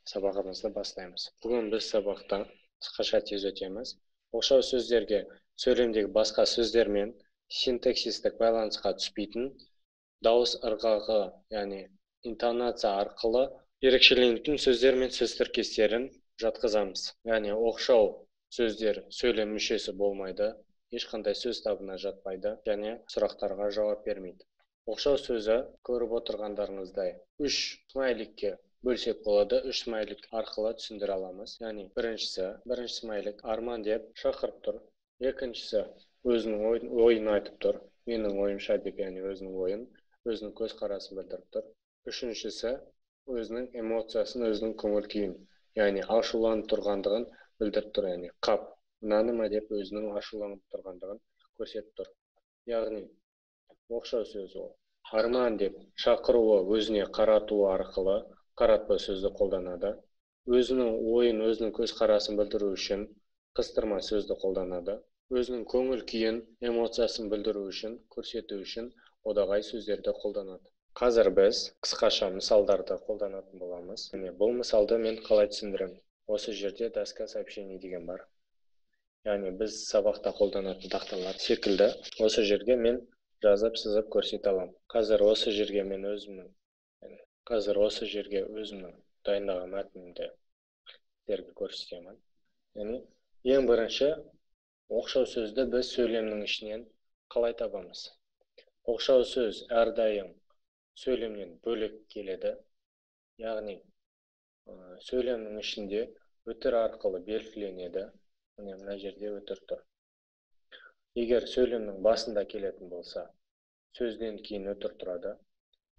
Сабағымызды бастаймыз. Бүгін біз сабақта қысқаша тез өтеміз. Оқшау сөздерге сөйлемдегі басқа сөздермен синтаксистік байланысқа түспейтін, дауыс ырғағы, яғни интонация арқылы ерекшеленетін сөздер мен сөз тіркестерін жатқызамыз. Яғни оқшау сөздер сөйлем мүшесі болмайды, ешқандай сөз табына жатпайды және сұрақтарға жауап бермейді. Оқшау сөзі, көріп отырғандарыңыздай, үш смайликке бөлсек болады, үш смайлик арқылы түсіндіре аламыз. Яғни бірінші смайлик Арман деп шақырып тұр, екіншісі өзінің ойын айтып тұр, менің ойымша деп, яғни өзінің ойын, өзінің көзқарасын білдіріп тұр. Үшіншісі өзінің эмоциясын, өзінің көңіл күйін, яғни ашуланып тұрғандығын білдіріп тұр, яғни қап, мынаны ма деп өзінің ашуланып тұрғандығын көрсетіп тұр. Яғни оқшау сөз ол Арман деп шақыруы, өзіне қаратуы арқылы қаратпа сөзді қолданады. Өзінің ойын, өзінің көзқарасын білдіру үшін қыстырма сөзді қолданады. Өзінің көңіл күйін, эмоциясын білдіру үшін, көрсету үшін одағай сөздерді қолданады. Қазір біз қысқаша мысалдарды қолданатын боламыз. Міне, бұл мысалды мен қалай түсіндіремін? Осы жерде доска сообщений деген бар. Яғни біз сабақта қолданатын тақталар секілді осы жерге мен жазып, сызып көрсете аламын. Қазір осы жерге мен өзімнің, яғни қазір осы жерге өзімнің дайындаған мәтінімді сіздерге көрсетемін. Яғни ең бірінші оқшау сөзді біз сөйлемнің ішінен қалай табамыз? Оқшау сөз әрдайым сөйлемнен бөлек келеді. Яғни сөйлемнің ішінде үтір арқылы белгіленеді. Міне, мына жерде үтір тұр. Егер сөйлемнің басында келетін болса, сөзден кейін үтір тұрады.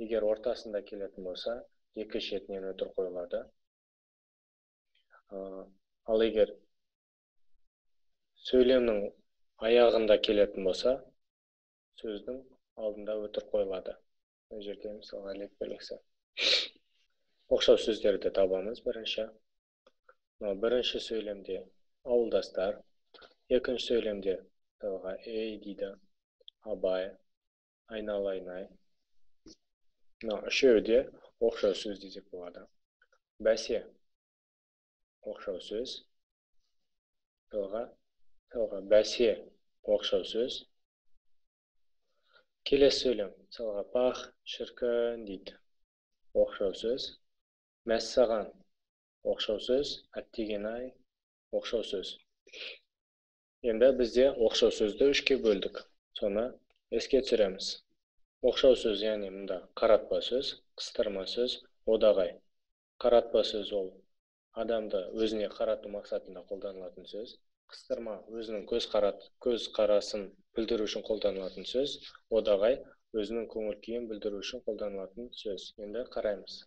Егер ортасында келетін болса, екі шетінен үтір қойылады. Ал егер сөйлемнің аяғында келетін болса, сөздің алдында үтір қойылады. Мына жерде мысалға леп белгісі. Оқшау сөздерді табамыз бірінші. Мынау бірінші сөйлемде ауылдастар, екінші сөйлемде мысалға ей дейді, Абай, айналайын-ай. Мынау үшеуі де оқшау сөз десек болады. Бәсе оқшау сөз. Мысалға бәсе оқшау сөз. Келесі сөйлем, мысалға пах, шіркін дейді, оқшау сөз. Мәссаған оқшау сөз, әттеген-ай оқшау сөз. Енді бізде оқшау сөзді үшке бөлдік. Соны еске түсіреміз. Оқшау сөз, яғни мында қаратпа сөз, қыстырма сөз, одағай. Қаратпа сөз ол адамды өзіне қарату мақсатында қолданылатын сөз. Қыстырма өзінің көзқарасын білдіру үшін қолданылатын сөз. Одағай өзінің көңіл күйін білдіру үшін қолданылатын сөз. Енді қараймыз.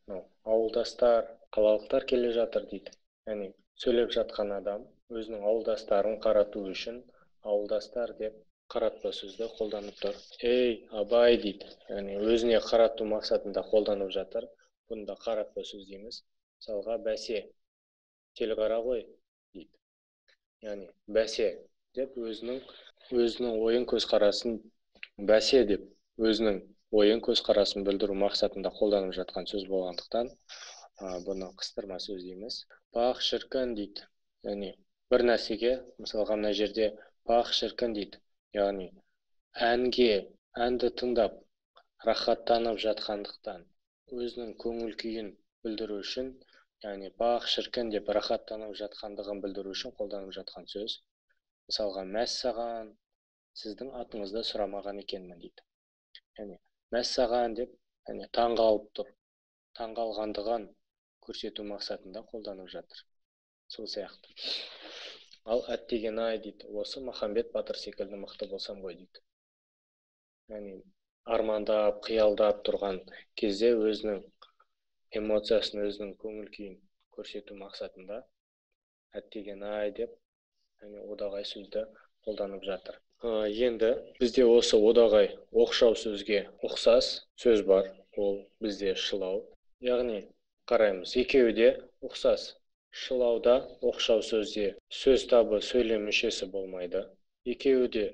Мынау ауылдастар, қалалықтар келе жатыр дейді. Яғни сөйлеп жатқан адам өзінің ауылдастарын қарату үшін ауылдастар деп қаратпа сөзді қолданып тұр. Ей, Абай дейді. Яғни өзіне қарату мақсатында қолданып жатыр. Бұны да қаратпа сөз дейміз. Мысалға бәсе, телғара ғой дейді. Яғни бәсе деп өзінің ойын көзқарасын, бәсе деп өзінің ойын көзқарасын білдіру мақсатында қолданып жатқан сөз болғандықтан, бұны қыстырма сөз дейміз. Пах, шіркін дейді. Яғни бір нәрсеге, мысалға мына жерде пах, шіркін дейді. Яғни әнді тыңдап рахаттанып жатқандықтан өзінің көңіл күйін білдіру үшін, яғни пах, шіркін деп рахаттанып жатқандығын білдіру үшін қолданып жатқан сөз. Мысалға мәссаған, сіздің атыңызды сұрамаған екенмін дейді. Яғни мәссаған деп, яғни таңғалып тұр, таңғалғандығын көрсету мақсатында қолданып жатыр. Сол сияқты. Ал әттеген-ай дейді, осы Махамбет батыр секілді мықты болсам ғой дейді. Яғни армандап, қиялдап тұрған кезде өзінің эмоциясын, өзінің көңіл күйін көрсету мақсатында әттеген-ай деп, яғни одағай сөзді қолданып жатыр. Енді бізде осы одағай оқшау сөзге ұқсас сөз бар, ол бізде шылау. Яғни қараймыз, екеуі де ұқсас. Шылауда оқшау сөзде сөз табы сөйлем мүшесі болмайды. Екеуі де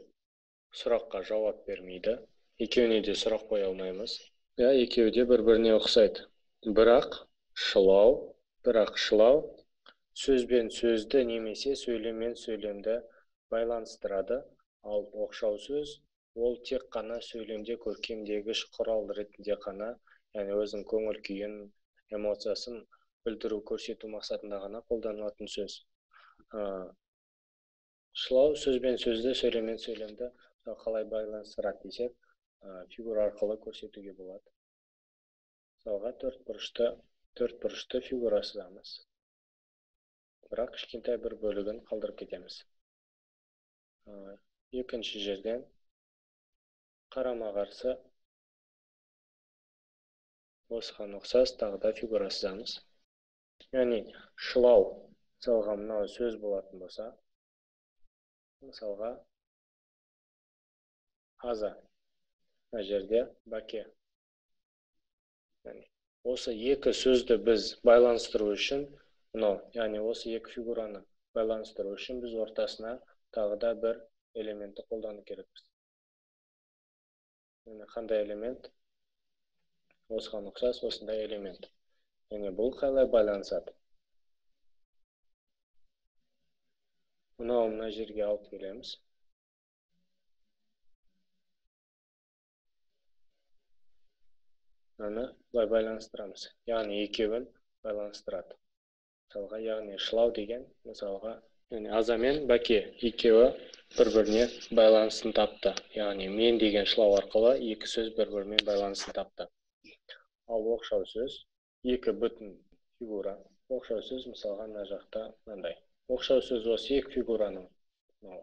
сұраққа жауап бермейді. Екеуіне де сұрақ қоя алмаймыз. Екеуі де бір-біріне ұқсайды. Бірақ шылау Бірақ шылау сөз бен сөзді немесе сөйлем мен сөйлемді байланыстырады, ал оқшау сөз ол тек қана сөйлемде көркемдегіш құрал ретінде қана, яғни өзінің көңіл күйін, эмоциясын білдіру, көрсету мақсатында ғана қолданылатын сөз. Шылау сөз бен сөзді, сөйлем мен сөйлемді қалай байланыстырады десек, фигура арқылы көрсетуге болады. Мысалға, төрт бұрышты фигура сызамыз. Бірақ кішкентай бір бөлігін қалдырып кетеміз. Екінші жерден қарама-қарсы осыған ұқсас тағы да фигура сызамыз. Яғни шылау, мысалға, мынау сөз болатын болса, мысалға, аза, мына жерде бәке. Яғни осы екі сөзді біз байланыстыру үшін, мынау, яғни осы екі фигураны байланыстыру үшін біз ортасына тағы да бір элементті қолдану керекпіз. Яғни қандай элемент? Осыған ұқсас осындай элемент. Яғни бұл қалай байланысады? Мынау мына жерге алып келеміз. Мынаны былай байланыстырамыз. Яғни екеуін байланыстырады. Мысалға, яғни шылау деген, мысалға, яғни аза мен бәке екеуі бір-біріне байланысын тапты. Яғни мен деген шылау арқылы екі сөз бір-бірімен байланысын тапты. Ал оқшау сөз екі бүтін фигура. Оқшау сөз, мысалға, мына жақта мынандай. Оқшау сөз осы екі фигураның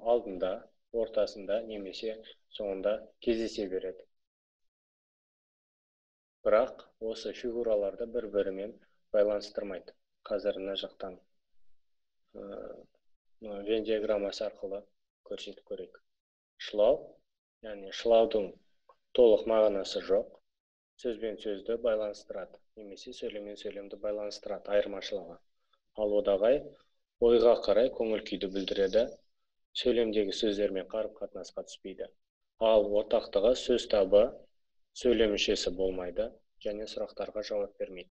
алдында, ортасында немесе соңында кездесе береді. Бірақ осы фигураларды бір-бірімен байланыстырмайды. Қазір мына жақтан Венн диаграммасы арқылы көрсетіп көрейік. Шылау, яғни шылаудың толық мағынасы жоқ. Сөз бен сөзді байланыстырады, немесе сөйлем мен сөйлемді байланыстырады, айырмашылығы. Ал одағай ойға қарай көңіл күйді білдіреді, сөйлемдегі сөздермен қарым-қатынасқа түспейді. Ал ортақтығы сөз табы сөйлем мүшесі болмайды және сұрақтарға жауап бермейді.